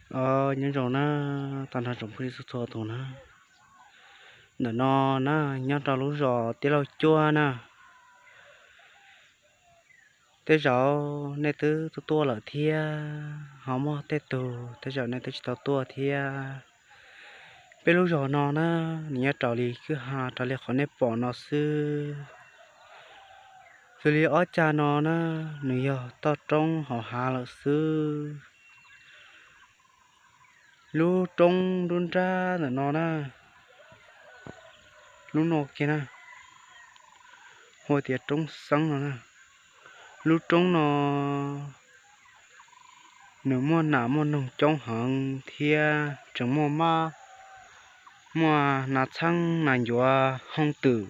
Os, nyob zoo na, tag nrho tsoom phooj ywg txhua txhua tus na. Ntawm no na, nyob rau lub zos Tiaj Lauj Cuab na. Tej zaum nej twb tuaj tuaj lawm thiab, ho muaj tej tug tej zaum nej twb tsis tau tuaj thiab. Peb lub zos no na, nws nyob raws li kwj ha raws li qhov nej pom no xwb. Xws li ob cag no na, nws yog toj roob hauv hav lawm xwb. Lub roob nruab nrab ntawm no na, lub no kiag na, hu tias roob xeeb no na. Lub roob no nws muaj nas muaj noog coob heev thiab tseem muaj mab, muaj nas txheeb nas ncuav hooj twm,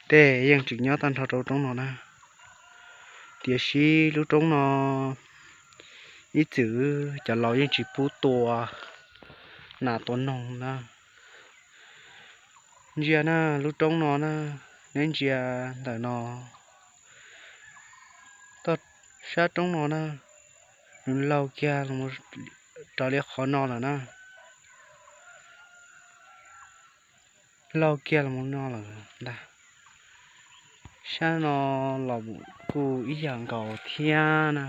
tej yeej tseem nyob tag nrho rau roob no na. Tiam sis lub roob no ib txwm cov laus yeej tsis pub tua nas tua noog na. Ntsia na, lub roob no na, neb ntsia ntawm no, toj sab roob no na, nws laug kiag los raws li qhov no lawm na. Laug kiag los no lawm ntag. Sab no los kuj ib yam nkaus thiab na.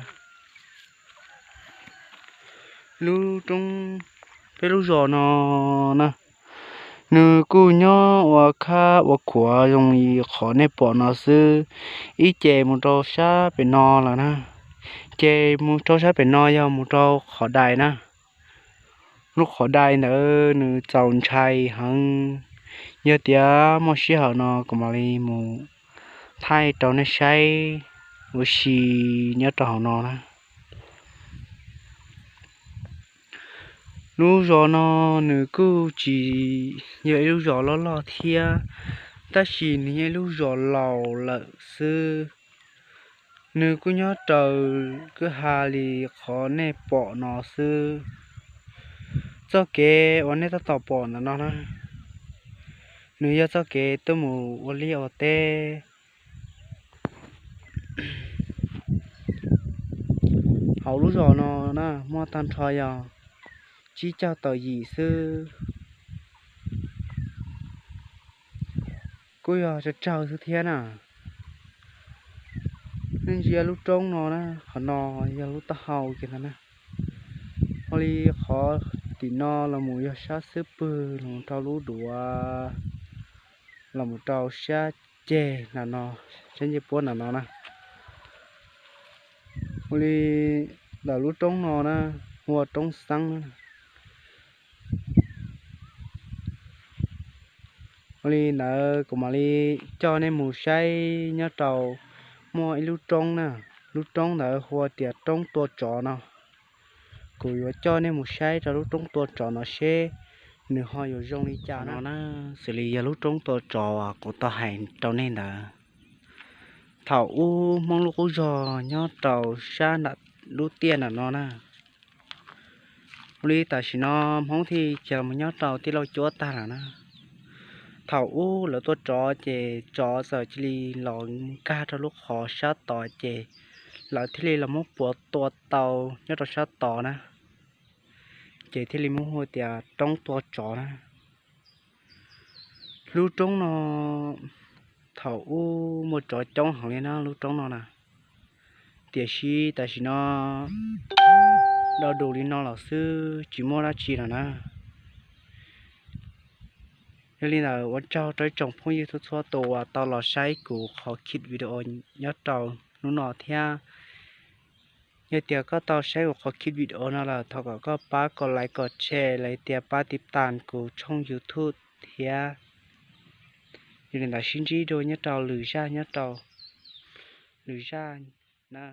Lub roob, peb lub zos no na, nws kuj nyob ua khab ua khuav zoo li qhov nej pom no xwb. Ib ce mus rau sab pem no lawm na, ces mus rau sab pem no yog mus rau qhov dais na. Lub qhov dais ntawd nws txaus ntshai heev, yog tias muaj sij hawm no kuv mam li mus thaij rau nej saib ua si nyob rau hauv no na. Lub zos no nws kuj tsis yog ib lub zos loj loj thiab, tab sis nws yog ib lub zos laus lawm xwb. Nws kuj nyob raws kwj ha li qhov nej pom no xwb. Txoj kev uas nej tab tom pom ntawm no na, nws yog txoj kev tuaj mus ua liaj ua teb. Hauv lub zos no na muaj tag nrho yog tsib caug tawm yim xwb, kuj yog tsawg tsawg xwb thiab na. Nej ntsia lub roob no na, qhov no yog lub taub hau kiag ntag na. Ua li qhov tim no los mus yog sab xub pwg los rau lub duav, los mus rau sab ceg na no, sab ncej puab na no na. Ua li ntawm lub roob no na, hu ua roob xeeb na. Ua li ntawd kuv mam li coj nej mus saib nyob rau, muaj ib lub roob na, lub roob ntawd hu ua tias roob tua tsov no. Kuv yuav coj nej mus saib rau lub roob tua tsov no seb nws ho yuav zoo li cas no na. Xws li yog lub roob tua tsov uas kuv tau hais rau nej ntawd, thaum ub Hmoob lub qub zog nyob rau sab nram lub tiaj nram no na. Ua li tam sim no Hmoob thiaj cia mus nyob rau tij laug cuab tag lawm na. Thaum ub lawv tua tsov ces tsov txawm cia li los nkag rau lub qhov sab tod ces lawv thiaj li los muab puav tua tau nyob rau sab tod na, ces thiaj li muab hu tias roob tua tsov na. Lub roob no thaum ub muaj tsov coob heev li na lub roob no na, tiam sis tam sim no do dus li no los xwb tsis muaj dab tsi lawm na. Yog li ntawd ua tsaug rau ib tsoom phooj ywg txhua txhua tus uas tau los saib kuv qhov khib video nyob rau hnub no thiab. Yog tias koj tau saib kuv qhov khib video no lawm thov kom koj pab kom like kom share los tias pab tiv tas kuv tshooj YouTube thiab. Yog li ntawd sib ntsib dua nyob rau lwm zaj nyob rau lwm zaj na.